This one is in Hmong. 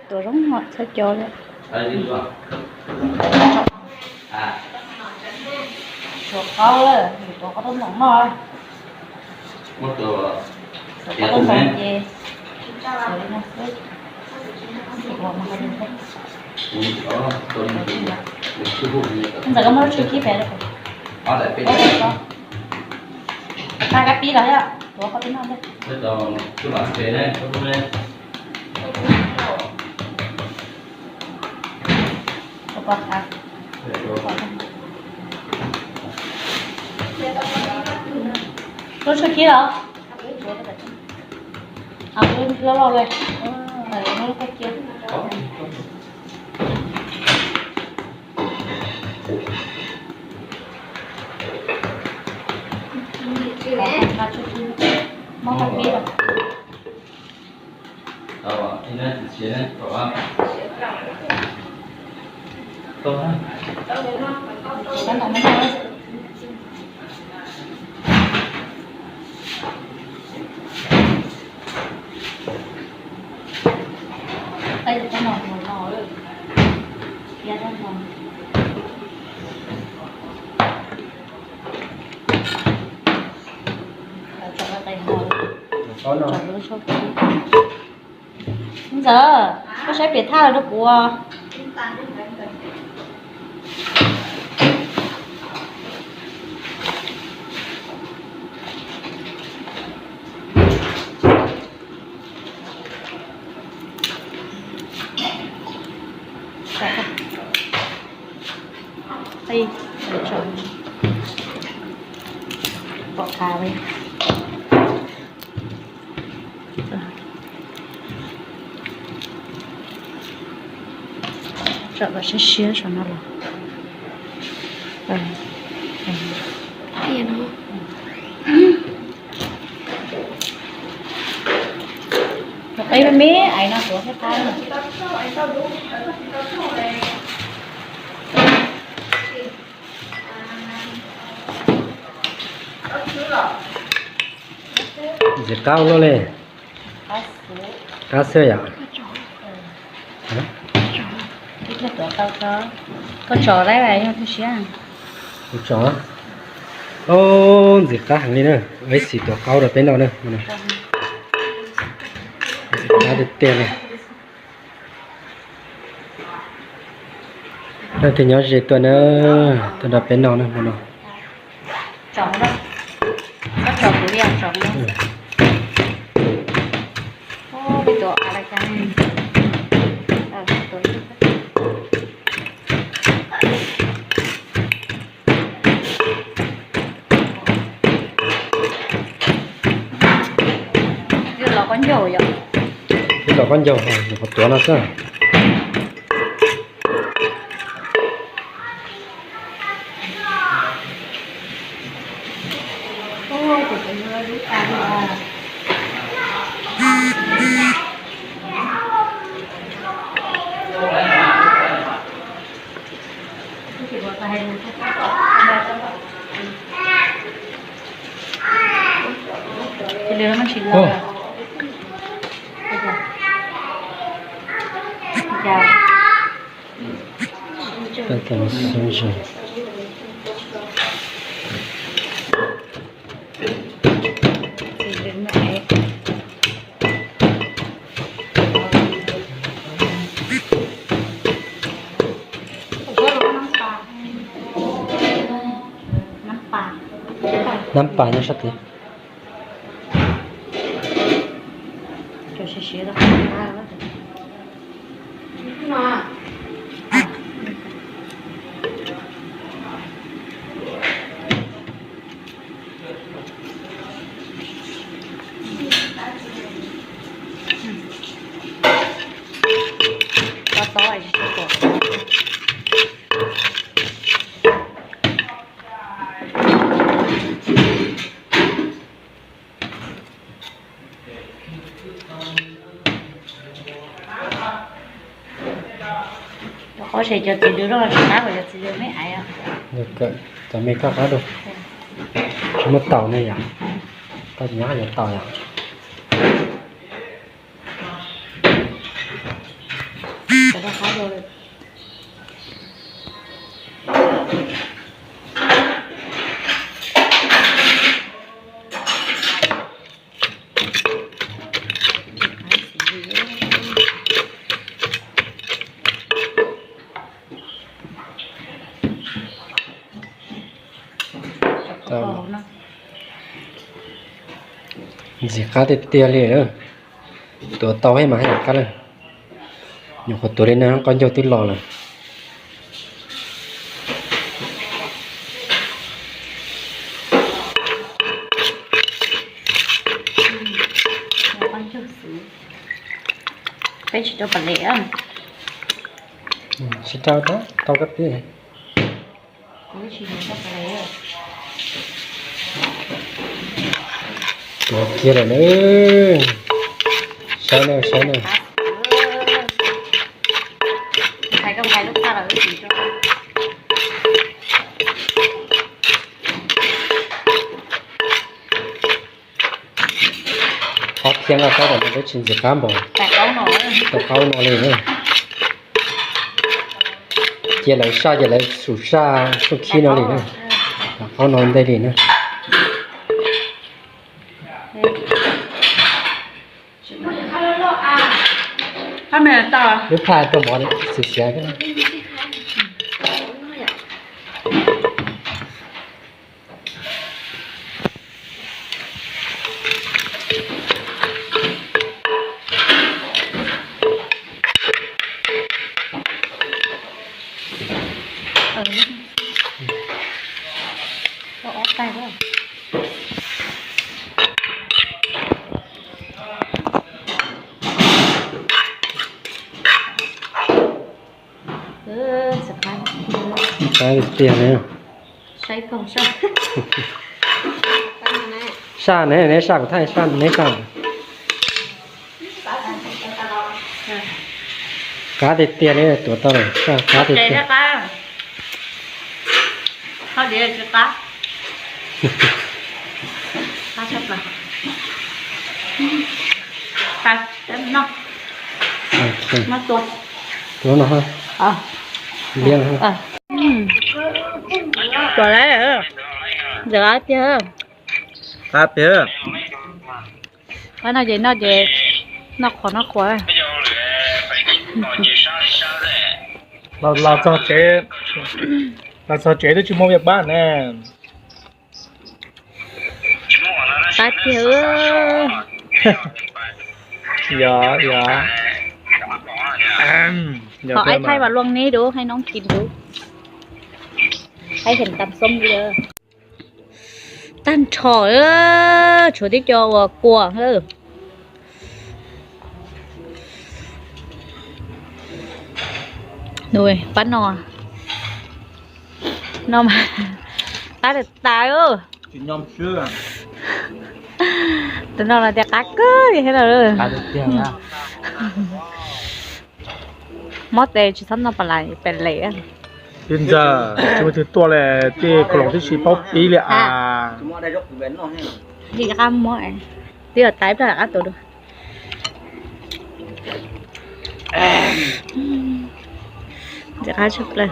Tuav zoo txhua cov li. Suav qaub lawm, tuav qaub tau noj. Tuav qaub tau noj ces. Ntxawm koj muab lub tshuaj kib pem. Qab kab pib los yom, tuav qaub tau noj ntej. Lub tshuaj kib los? Loj loj li. Muab qab pib los. Ntxawm, koj saib pem thaj los rau kuv. Pom qab li. Tso kom siab siab saum no los. Qab me me, ais no tuav thiab qab. Ntxim qab luaj li. Qab xwb yom. Koj tso lawm yog tu siab. Kuv tso. Ub, ntxim qab heev li na. Ib xim tuav qaub rau peb noj na. Ntxim qab tiag tiag li. Leej twg nyob ze tuaj na, tuaj nrog peb noj na hmo no. Twb los qaub ncaug, nyuam qhuav tuav no xwb. Ub. Tab tom xub ze. Nab pas nyob sab tid. Rau qhov ces cov txiv dws loj tsis qab, cov txiv dws me ais. Cov me koj qab dua. Tsis muaj taus ne yom. Koj nyob yuav taus yom. Ntxim qab tiag tiag li. Tuav tau hib mas haj yam qab lawm. Nyuam qhuav tuav li no qaub ncaug twb los lawm. Peb tsis rau pam les. Tsis rau, tau kab pib. Tuav kiag lawm na. Saib na, saib na. Qhov thiab nqa qab tom no peb tsis ntxim qab npaum tau qaub no li na. Cia lawv saj ces lawv xum saj xub khib no li na. Qaub no ntej li na. Lub phaj tuaj mov xiav xiav. Qab tiag tiag ne. Saj ne, neb saj kuv thaij, neb saj. Qab tiag tiag ne, tuav tau lawm, saj qab tiag tiag. Tuav no ha. Liab ha. Tuav lawm. Ntxim qab tiag. Qab tiag. Qab no ces noj ces noj qhuav noj qhuav. Los txog tsev, los txog tsev twb tsis muaj viaj pab ne. Qab tiag. Yog, yog. Thov aib thaij vas luaj neb dub, haib noob kis dub. Haib heem tam xoob li. Tag nrho, tshuav tib co uas kuam. Nws pab no, no mas qab tas tas. Tus no los tias qab kawg li thiab los. Mob tes tsis txhob noj pam lais pem lem. Tij ntxawm, tsis muaj twg tuaj li, tej kaus hluas tib si paub pib li as. Li qab muab, twb yog tais plag qab tuav dua. Ntxim qab tshaj plaws.